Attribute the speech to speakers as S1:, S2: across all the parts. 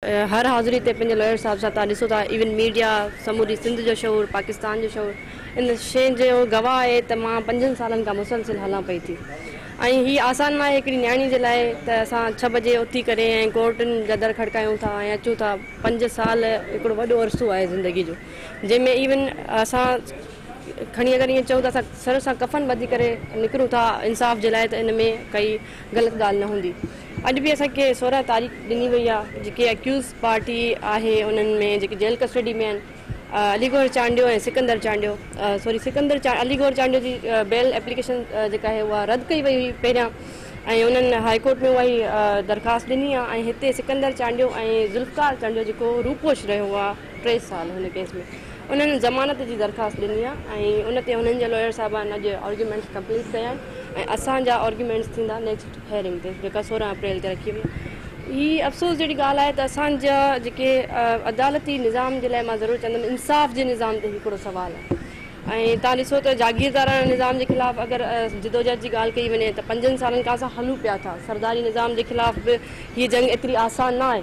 S1: هر حاضري تي پنهنجي لائر صاحب سان توهان ڏسو ٿا ايون ميڊيا سموري سنڌ جو شعور پاڪستان جو شعور ان شيء جو گواهه آهي ته مان پنجن سالن کان مسلسل هلان پئي ٿي ۽ هي آسان ناهي هڪڙي نياڻي جي لاء ته اسان ڇهه بجي اٿي ڪري ۽ ڪورٽن جا در کڙڪايون ٿا ۽ اچون ٿا پنج سال هڪڙو وڏو عرصو آهي زندگي جو جنهن ۾ ايون اسان کڻي اگر ائين چئون ته اسان سر سان ڪفن ٻڌي ڪري نڪرون ٿا انصاف جي لاء ته ان ۾ ڪائي غلط ڳالهه نه هوندي. اڄ به اسان کي 16 تاريخ ڏني وئي آهي جيڪي اڪيوز پارٽي آهي انهن ۾ جيڪي جيل ڪسٽڊي ۾ آهن علي گوهر چانڊيو ۽ سڪندر چانڊيو سوري سڪندر علي گوهر چانڊيو جي بيل ايپليڪيشن جيڪا آهي اها رد ڪئي وئي هئي پهريان ۽ انهن هائي ڪورٽ ۾ اها ئي درخواست ڏني آهي ۽ هتي سڪندر چانڊيو ۽ ذوالفقار چانڊيو جيڪو روپوش رهيو آهي 3 سال هن ڪيس ۾ انهن ضمانت جي درخواست ڏني آهي ۽ ان تي انهن جا لائر صاحبان اڄ آرگيومينٽس ڪمپليٽ ڪيا آهن ۽ اسان جا آرگيومينٽس ٿيندا نيڪسٽ هيئرنگ تي جيڪا 16 اپريل تي رکي وئي آهي. هي افسوس جهڙي ڳالهه آهي ته اسان جا جيڪي عدالتي نظام جي لاء مان ضرور چوندم انصاف جي نظام تي هڪڙو سوال آهي ۽ توهان ڏسو ته جاگيرداراڻه نظام جي خلاف اگر جدوجهد جي ڳالهه ڪئي وڃي ته پنجن سالن کان اسان هلون پيا ٿا سرداري نظام جي خلاف به هيء جنگ ايتري آسان نه آهي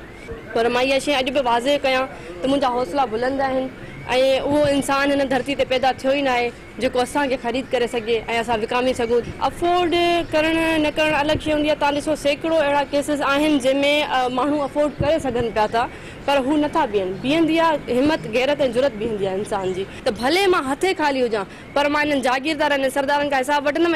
S1: پر مان اها شيء اڄ به واضح ڪيان ته منهنجا حوصلا بلند آهن ۽ اهو انسان هن ڌرتي تي پيدا ٿيو ئي ناهي جيڪو اسان کي خريد ڪري سگهي ۽ اسان وڪامي سگهون. افورڊ ڪرڻ نه ڪرڻ الڳ شيء هوندي آهي توهان ڏسو سيڪڙو اهڙا ڪيسز آهن جنهن ۾ ماڻهو افورڊ ڪري سگهن پيا ٿا پر هو نٿا بيهن. بيهندي آهي همت غيرت ۽ جرئت بيهندي آهي انسان جي ته ڀلي مان هٿين خالي هجان پر مان انهن جاگيردارن ۽ سردارن کان حساب وٺندم.